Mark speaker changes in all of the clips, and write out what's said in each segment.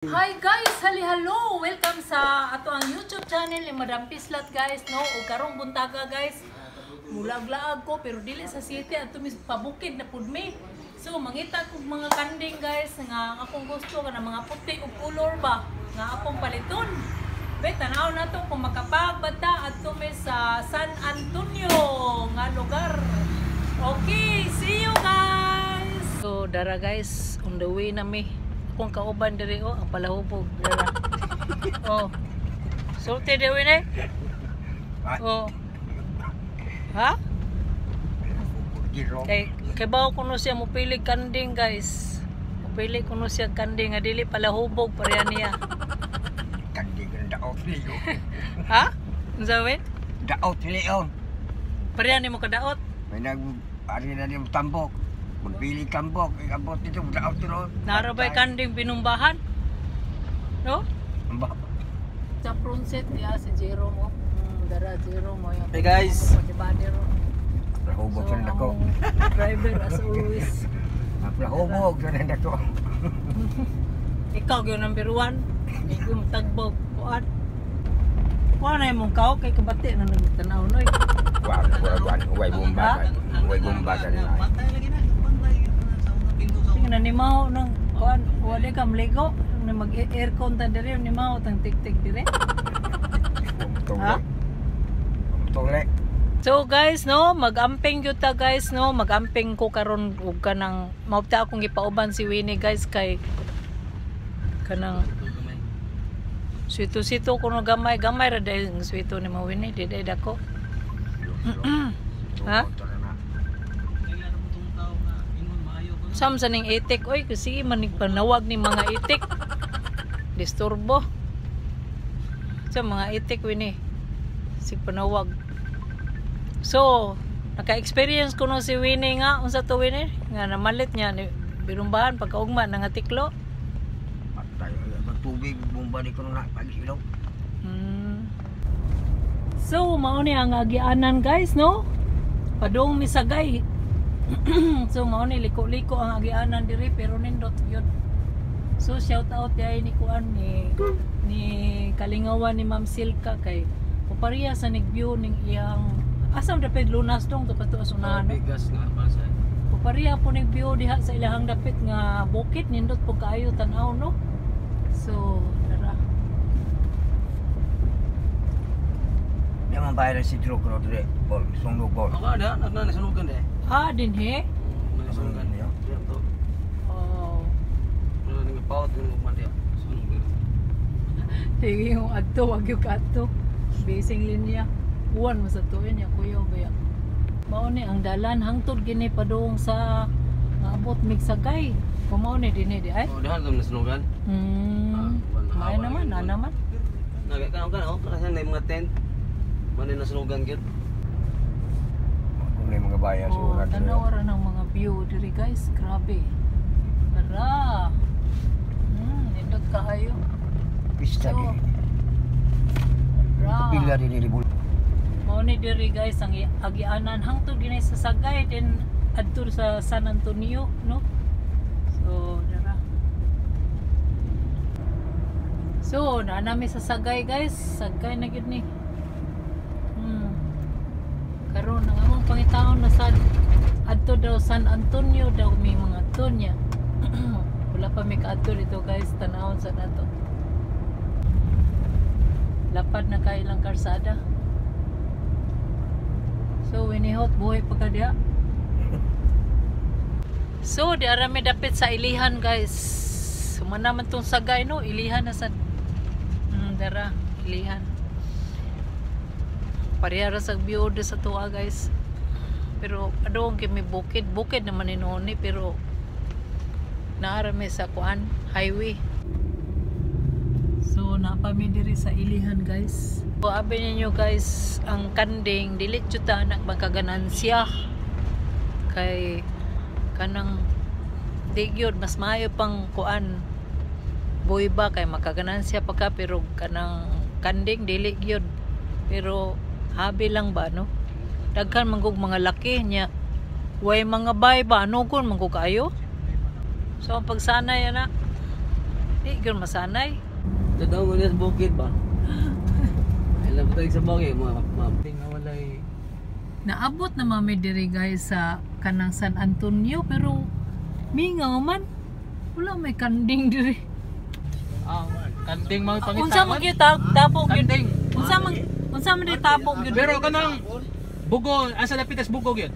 Speaker 1: Hi guys, hali hello. Welcome sa ato ang YouTube channel ni Madam Pislat, guys, no. Ug karong buntaga, guys, mulag-laag ko pero dili sa city ato mis pabukid na pud mi. So mangita kog mga kanding, guys, nga akong gusto kana mga puti ug color ba nga akong paliton. Be, tanaw na to kung makapagbata adto mi sa San Antonio nga lugar. Okay, see you guys. So dara guys, on the way na mi. Akong kauban diri oh, ang palahubog dara. Oh. Sulti di eh. Oh. Ha? Kay kay bawo kuno siya mopili kanding, guys. Mopili kuno siya kanding nga dili palahubog pareha niya.
Speaker 2: Kanding ang daot niyo.
Speaker 1: Ha? Unsa we?
Speaker 2: Daot niyo.
Speaker 1: Pareha nimo kadaot.
Speaker 2: May nag ari na niyong tambok. Magbili tambok, ikabot dito daot nilo.
Speaker 1: Naro ba'y kanding binumbahan? No?
Speaker 2: Amba.
Speaker 1: Sa front seat niya si Jerome oh. Dara Jerome oh.
Speaker 3: Hey guys.
Speaker 2: Lahubog
Speaker 1: So,
Speaker 2: sa dako.
Speaker 1: ang driver as always.
Speaker 2: Lahubog sa dako.
Speaker 1: Ikaw gyud number one. Ikaw yung tagbog. Kuan. Kuan na imong kao kay kabati na nagtanaw noy.
Speaker 2: Wa wa wa way bomba. Way bomba sa nila.
Speaker 1: Tingnan ni Mao nang kuan wala ka mligo ni mag aircon ta diri ni Mao tang tik-tik diri.
Speaker 2: Tungle. Tungle.
Speaker 1: So guys, no, mag-amping gyud ta, guys, no, mag-amping ko karon ug kanang maupta akong gipauban si Winnie, guys, kay kanang swito-sito kuno gamay gamay ra dahil ang swito ni mo Winnie, di dai dako. Ha? Sam sa ning itik oy kasi manig panawag ni mga itik. Disturbo. Sa mga itik, Winnie. Sig panawag. So, naka-experience ko no si Winnie nga unsa to, Winnie? Nga namalit niya ni birumbahan pagkaugma nangatiklo.
Speaker 2: Patay. Tubig bomba di ko na pag-ilaw.
Speaker 1: So, mao ni ang agianan, guys, no? Padung misagay. So, mao ni liko-liko ang agianan diri pero nindot gyud. So, shout out diay ni kuan ni kalingawan ni Ma'am Silka kay upariya sa nig-view ning iyang asam dapit lunas dong to pato sa unahan, no?
Speaker 3: Bigas nga basa.
Speaker 1: Upariya po ning view diha sa ilahang dapit nga bukid, nindot po kaayo tan-aw, no? So, tara.
Speaker 2: Di man bayar si Drew ko dire. Bol, sungno bol.
Speaker 3: Ako ada, nagna nasunugan de.
Speaker 1: Ah, dinhi.
Speaker 3: Nasunugan.
Speaker 2: Niya.
Speaker 3: Dito.
Speaker 1: Oh.
Speaker 3: Wala ning paut ning ugman dia. Sunog dito.
Speaker 1: Sige yung adto, wag yung kadto. Basing linya. Uwan mo sa tuin ya kuya ba ya. Mao ni ang dalan hangtod gini padung sa abot migsagay. Kumao ni dinhi di ay.
Speaker 3: Oh, dihan to nasunugan.
Speaker 1: May naman, na naman.
Speaker 3: Naga kan kan oh, kasi na mga tent. Mano nasunugan gyud.
Speaker 2: Kung may mga bayan
Speaker 1: Oh,
Speaker 2: sa
Speaker 1: tanaw ra ng mga view diri, guys, grabe. Tara. Nindot kaayo.
Speaker 2: Pista
Speaker 1: So,
Speaker 2: di.
Speaker 1: Tara.
Speaker 2: Pila din ni bol.
Speaker 1: Mao ni diri guys ang agianan hangtod gini sa Sagay then adto sa San Antonio, no? So dara. So naa nami sa Sagay, guys, Sagay na gyud ni. Karon ang among pangitaon na sa adto daw San Antonio daw may mga adto niya. Wala pa mi kaadto dito, guys, tanawon sa nato. Lapad na kay ilang karsada. So, winihot, buhay pa ka diha. So, di arami dapit sa Ilihan, guys. Sumana man tong Sagay, no? Ilihan na sa... Dara, Ilihan. Pareha ra sa view do sa tuwa, guys. Pero, adong kay may bukid. Bukid naman ni noon eh, pero naarami sa kuan, highway. So, napami diri sa Ilihan, guys. So, abi ninyo guys, ang kanding dili jud ta anak makaganansya. Kay kanang di gyud mas maayo pang kuan buhi ba kay makaganansya pa ka pero kanang kanding dili gyud. Pero habi lang ba, no? Daghan man gug mga laki niya. Way mga bay ba ano gun man gug kaayo. So ang pagsanay ana. Di gyud masanay.
Speaker 3: Ito daw mo sa bukid ba? Ay lang tayo sa bukid mga mga
Speaker 4: Walay
Speaker 1: Naabot na mami diri guys sa kanang San Antonio pero mingaw man. Wala may kanding diri.
Speaker 4: Ah, kanding mga
Speaker 1: Ah, unsa man gyud tapok gyud?
Speaker 4: Kanding.
Speaker 1: Unsa man di tapok gyud?
Speaker 4: Pero kanang bugo, asa lapitas bugo gyud?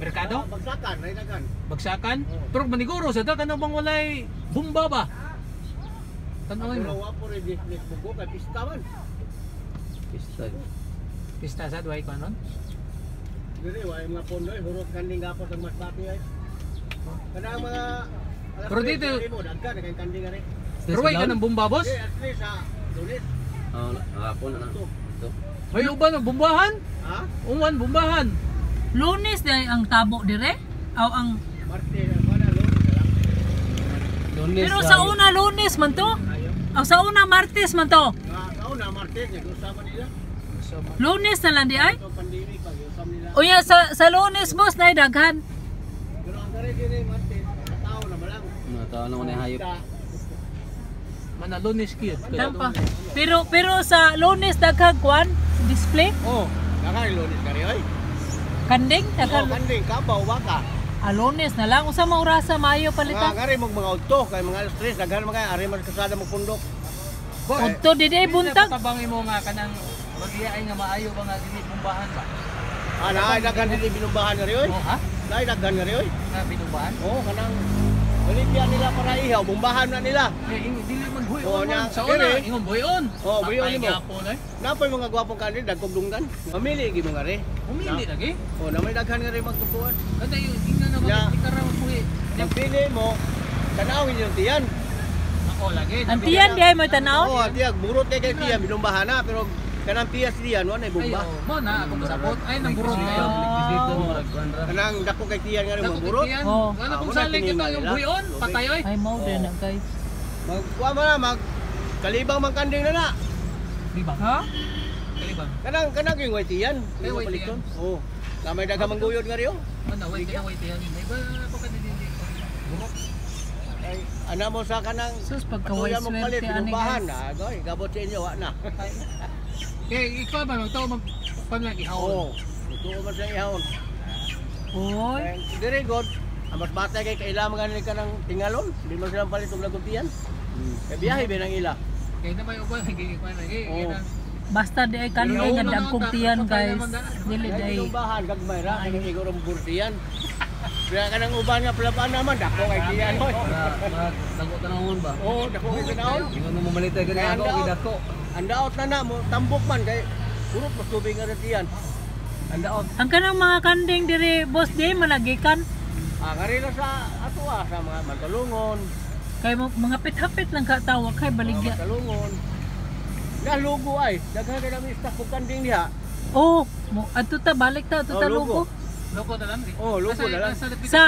Speaker 4: Merkado?
Speaker 5: Bagsakan, ay dagan.
Speaker 4: Bagsakan? Pero maniguro sa ta kanang bang walay bumba ba? Tanawin
Speaker 5: Pero
Speaker 4: mo.
Speaker 5: wa po rin display bugo kay pista man.
Speaker 3: Pista.
Speaker 4: Pista sa duay ko anon.
Speaker 5: Diri wa mga pondoy hurot kanding gapos ang masbati ay. Kanang mga alas
Speaker 4: Pero
Speaker 5: tres,
Speaker 4: dito-
Speaker 5: diri mo daghan kay kanding ari.
Speaker 4: Pero way kanang bumba, boss?
Speaker 5: Di at least sa Lunes.
Speaker 3: Oh, hapon na. Ito.
Speaker 4: May uban ang bumbahan?
Speaker 5: Ha?
Speaker 4: Uwan bumbahan.
Speaker 1: Lunes di ang tabo dire? Aw ang
Speaker 5: Martes wala Lunes na lang.
Speaker 3: Lunes.
Speaker 1: Pero sa una Lunes man to.
Speaker 5: Ayo.
Speaker 1: Aw sa una Martes man to.
Speaker 5: Nga sa una Martes nga usama nila.
Speaker 1: Lunes na lang di ay.
Speaker 5: Ito pandemic pag usam nila.
Speaker 1: Unya sa Lunes boss nay daghan.
Speaker 5: Pero ang kare diri Martes, tao na malang.
Speaker 3: Mga tao na ko na hayop.
Speaker 5: Pista.
Speaker 4: Manalunes gyud.
Speaker 1: Tampa. Pero pero sa Lunes daghang kwan display
Speaker 5: Oh, daghan Lunes kare oy.
Speaker 1: kanding
Speaker 5: Oh,
Speaker 1: daghan.
Speaker 5: kanding kabaw baka.
Speaker 1: Ah, Lunes na lang unsa man orasa maayo
Speaker 5: Mga
Speaker 1: palita.
Speaker 5: kare mong mga udto kay mga alas 3 daghan mga ari man kasada mo pundok.
Speaker 1: Udto di day buntag.
Speaker 4: Tabangin mo nga kanang magiyaay nga maayo ba nga dili bumbahan ba?
Speaker 5: Ah, naay daghan dili binumbahan nga oy.
Speaker 4: Oh, ha?
Speaker 5: Naay daghan nga oy.
Speaker 4: Nga binumbahan?
Speaker 5: Oo, kanang baligya nila para ihaw, bumbahan na nila.
Speaker 4: Eh, dili man buhi
Speaker 5: Oo,
Speaker 4: on.
Speaker 5: na-
Speaker 4: Sa una,
Speaker 5: kere.
Speaker 4: ingon buhi on.
Speaker 5: Oo, buhi on
Speaker 4: Patay
Speaker 5: nimo.
Speaker 4: gyapon, eh.
Speaker 5: Napoy mga gwapong kanil dagkog dunggan. Mamili gi mo nga re.
Speaker 4: Humili lagi.
Speaker 5: Oh, na may daghan nga re magtutuan.
Speaker 4: Kada yung ingna na
Speaker 5: Ya.
Speaker 4: bakit ikaw ra buhi.
Speaker 5: Pagpili mo, tanawin yung tiyan.
Speaker 4: Ako lagi.
Speaker 1: Ang tiyan di ay mo tanaw.
Speaker 5: Oo, tiyan, burot kay kay tiyan binumbahan na pero kanang piyas diyan wa nay
Speaker 4: Ay,
Speaker 5: bumba.
Speaker 4: oh, mo na ako masabot. Ay nang burot kayo.
Speaker 3: Dito mo ragkuan ra.
Speaker 5: Kanang dako kay tiyan nga re
Speaker 4: Dako
Speaker 5: mo burot.
Speaker 4: tiyan.
Speaker 1: Oo.
Speaker 4: Wala
Speaker 5: Ah,
Speaker 4: kung
Speaker 5: mo na
Speaker 4: salig ito
Speaker 5: tininga
Speaker 4: yung
Speaker 5: nila.
Speaker 4: buhi on, patay oy.
Speaker 1: Ay mao din na guys.
Speaker 5: Magkuha mo na mag kalibang man kanding na na.
Speaker 4: Di ba?
Speaker 1: Ha?
Speaker 4: Kalibang.
Speaker 5: Kanang kanang yung way tiyan.
Speaker 4: Ay, way tiyan.
Speaker 5: Oo. Na may daghan mangguyod nga re oh.
Speaker 4: Ano, wait ka wait yan. May ba ako ka dili. Burot.
Speaker 5: Ay, ana mo sa kanang
Speaker 1: Sus pagkaway
Speaker 5: patuya mo palit
Speaker 1: swerte ani
Speaker 5: binumbahan
Speaker 1: guys.
Speaker 5: na. Goy, gabot sa inyo wa na.
Speaker 4: Kay ikaw ba magtawo mag pan lang ihawon.
Speaker 5: Oo. Ito man sa ihawon.
Speaker 1: Oy.
Speaker 5: Ay, Dire god. Ang mas bata kay kailangan nga nila ka ng tingalon. Di man silang palit og lagutian. Kay biyahe ba ng ila.
Speaker 4: Kay na may uban lagi kuan lagi.
Speaker 5: Oo.
Speaker 1: Basta di ay kanding nga dagkog tiyan guys. Dili
Speaker 5: Kay
Speaker 1: di ay.
Speaker 5: binumbahan gagmay ra kay igor ang burtian. Kaya ka ng uban nga palabaan naman dako kay tiyan hoy.
Speaker 3: Mga dako tanawon ba?
Speaker 5: Oo, dako kay tanawon.
Speaker 3: Ingon mo mamalitay gani
Speaker 5: Kaya
Speaker 3: ako
Speaker 5: ang
Speaker 3: kay dako.
Speaker 5: Ang daot na na mo tambok man kay purot mas tubig nga tiyan.
Speaker 3: Ang daot.
Speaker 1: Ang kanang mga kanding diri boss di ay managikan.
Speaker 5: Ah, ngari na sa ato ah, sa mga mantalungon,
Speaker 1: Kay mga pit-hapit lang ka tawa kay
Speaker 5: mga
Speaker 1: baligya.
Speaker 5: mantalungon. Nalugo ay, daghan kay nami stock og kanding diha.
Speaker 1: Oh, mo adto ta balik ta adto
Speaker 5: Oh,
Speaker 1: ta
Speaker 5: lugo.
Speaker 1: lugo.
Speaker 4: Loko na lang.
Speaker 5: Oh, lugo na lang.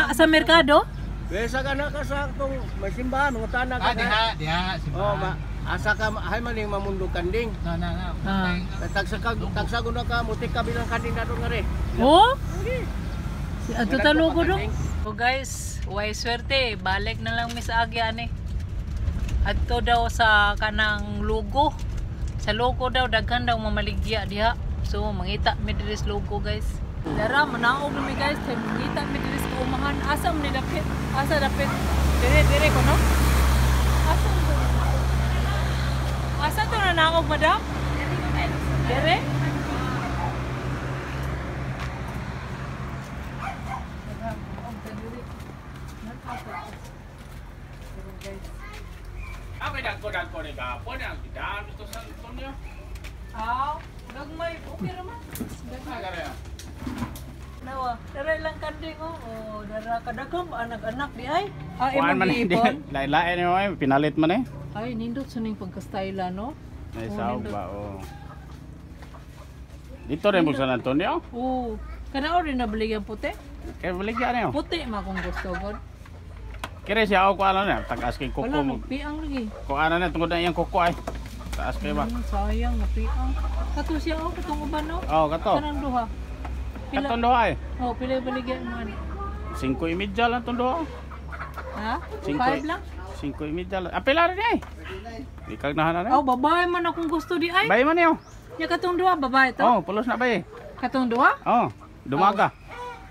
Speaker 1: Sa merkado?
Speaker 5: Besa ka na ka sa atong may simbahan, mga tanan ka.
Speaker 4: Ah, diha, diha,
Speaker 5: Oh,
Speaker 4: simbahan.
Speaker 5: ma, asa ka hay man ning mamundo kanding.
Speaker 4: Na na na.
Speaker 1: Ah.
Speaker 5: Tagsa ka tagsa na ka mutik ka bilang kanding nato nga re.
Speaker 1: Oh? Si adto ta lugo do. So guys, way swerte, balik na lang mi sa agya ani. Adto daw sa kanang lugo. Sa lugo daw daghan daw mamaligya diha. So mangita mi diri sa lugo guys. Dara manaog na mi guys, kay mangita mi diri sa kaumahan. Asa man ni dapit? Asa dapit? Dire dire ko no? Asa man to? Asa to nanaog madam? Dire?
Speaker 6: Ako dagko-dagko ni gapon ang gidaan ito sa Antonio.
Speaker 1: Aw, gagmay, okay raman.
Speaker 6: Ah,
Speaker 1: Nawa, dara lang kanding oh. Oh, dara kadagom anak-anak di ay. Ah,
Speaker 6: Kuan
Speaker 1: imong
Speaker 6: man hindi.
Speaker 1: giipon.
Speaker 6: Lain-lain ni oy, pinalit man eh.
Speaker 1: Ay, nindot sa ning pagka-style no.
Speaker 6: May
Speaker 1: Oh,
Speaker 6: saog
Speaker 1: nindot.
Speaker 6: ba oh. Dito rin mo San Antonio.
Speaker 1: Oo. Kana rin na baligyan puti.
Speaker 6: Kay baligya niyo.
Speaker 1: Puti ma kung gusto god.
Speaker 6: Kire siya ako kuan na tagas kay kuko
Speaker 1: Wala
Speaker 6: mo.
Speaker 1: nagpiang lagi.
Speaker 6: Kuan na tungod na iyang kuko ay. Taas kay ba?
Speaker 1: Sayang napiang. Kato siya oh, katong uban oh.
Speaker 6: Oh, kato.
Speaker 1: Kanang duha. Pila?
Speaker 6: Katong duha ay.
Speaker 1: Oh, pila baligyan mo ani?
Speaker 6: 5:30 lang tong duha.
Speaker 1: Ha?
Speaker 6: Singko.
Speaker 1: 5 lang?
Speaker 6: 5:30. Apila rin eh. Ikag na na.
Speaker 1: Oh, babae man akong gusto di ay.
Speaker 6: Bay man niyo.
Speaker 1: Nya katong duha babae to.
Speaker 6: Oh, pulos na bay.
Speaker 1: Katong duha?
Speaker 6: Oh, dumaga.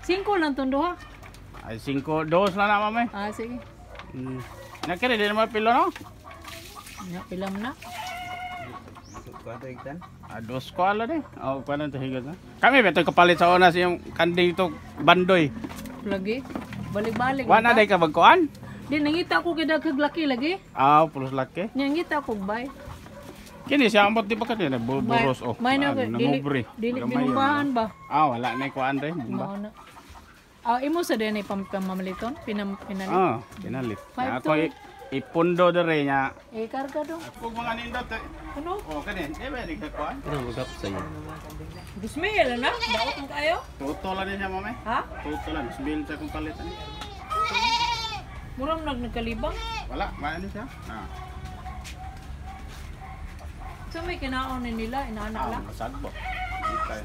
Speaker 1: Singko lang tong duha.
Speaker 6: Ay 5 dos na na mamay.
Speaker 1: Ah, sige.
Speaker 6: Nakere di naman pilo no?
Speaker 1: Nya pila man na.
Speaker 6: Ah, dos ko ala ni. Oh, paano to higot na? Kami beto kapalit sa una sa yung kanding to bandoy.
Speaker 1: Lagi. Balik-balik.
Speaker 6: Wa na day ka bagkuan?
Speaker 1: Di nangita ko kay daghang laki lagi.
Speaker 6: Ah, pulos laki.
Speaker 1: Nya ngita ko bay.
Speaker 6: Kini siya ambot di ba kanina buros oh.
Speaker 1: May na
Speaker 6: Ah,
Speaker 1: dili
Speaker 6: nangubre.
Speaker 1: dili
Speaker 6: Gamay yun.
Speaker 1: binumbahan ba?
Speaker 6: Ah, wala na kuan re, bumba.
Speaker 1: Mao na. Ah, imo sa din ay pamamaliton, pinalit.
Speaker 6: Ah, pinalit.
Speaker 1: Five
Speaker 6: Ako ipundo dere nya.
Speaker 1: Eh, karga do.
Speaker 6: Ako mga nindot. Eh.
Speaker 1: Ano?
Speaker 6: Oh, kani, di ba di ka kuan?
Speaker 3: Ano magap sa iyo?
Speaker 1: Dusmil na? Daot ang kayo?
Speaker 6: Tuto lang ni siya mame.
Speaker 1: Ha?
Speaker 6: Tuto lang, smil sa kong palitan.
Speaker 1: Murang nagkalibang.
Speaker 6: Wala, maano siya? Ah,
Speaker 1: So may kinaon ni nila, inaanak
Speaker 6: ah
Speaker 1: lang.
Speaker 6: mga sagbot. Dito.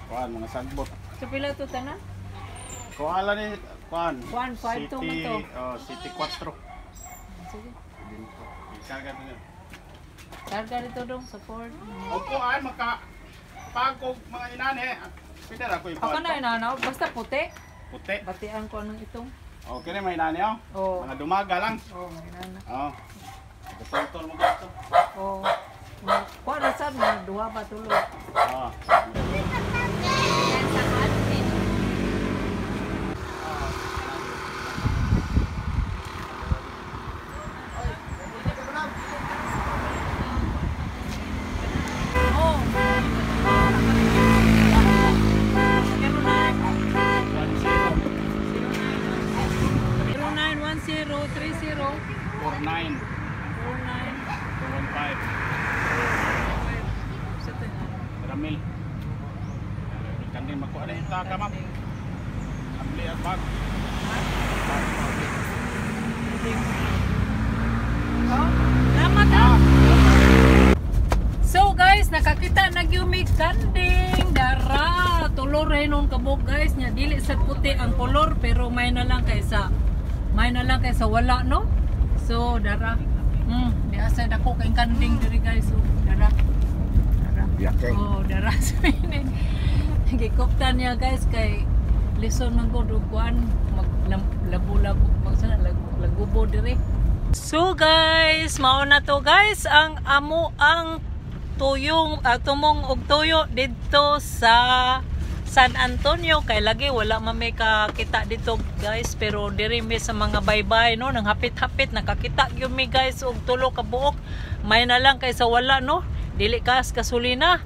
Speaker 6: Kuan mga sagbot.
Speaker 1: So pila to tanan?
Speaker 6: Kuan lang ni kuan.
Speaker 1: Kuan, 5-2 man to.
Speaker 6: Oh, City 4.
Speaker 1: Sige.
Speaker 6: Ikarga to niya.
Speaker 1: Karga dito dong sa Ford.
Speaker 6: O kuan maka pagkog mga inane. Pwede ra ko
Speaker 1: Ako
Speaker 6: ikuan.
Speaker 1: na inaanaw, basta puti.
Speaker 6: Puti.
Speaker 1: Batian ko anong itong.
Speaker 6: Okay na may inane oh.
Speaker 1: Oh.
Speaker 6: Mga dumaga lang.
Speaker 1: Oh, may inana.
Speaker 6: Oh. Tutol mo gusto.
Speaker 1: Oh. Kuha na sad mga duha ba tulo.
Speaker 6: Oh.
Speaker 1: Oh. 091030
Speaker 6: 49
Speaker 1: 49
Speaker 6: 215. Ramil. Kandin makuha na ita ka ma'am. Abli at bag.
Speaker 1: Salamat ah. So guys, nakakita na gyud mi kanding dara. Tulor rin kabog guys nya dili sad puti ang kolor pero may na lang kaysa wala no. So dara. Di asa dako kay kanding diri guys. So dara. Dara.
Speaker 2: Yake.
Speaker 1: Oh, dara sa ini. Gikopta niya guys kay lison man gud og kuan maglabo-labo magsana lagubo diri. So guys, mao na to guys ang amo ang tuyong tumong og tuyo didto sa San Antonio kay lagi wala man may kakita dito guys pero diri mi sa mga baybay no nang hapit-hapit nakakita gyud mi guys og tulo ka buok may na lang kaysa wala no dili kas gasolina.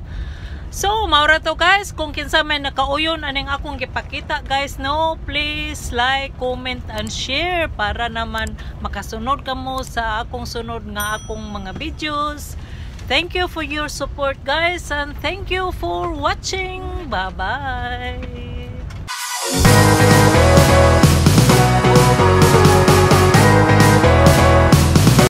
Speaker 1: So mao ra to guys, kung kinsa may nakauyon aning akong gipakita guys no, please like, comment and share para naman makasunod kamo sa akong sunod nga akong mga videos. Thank you for your support guys and thank you for watching. Bye bye.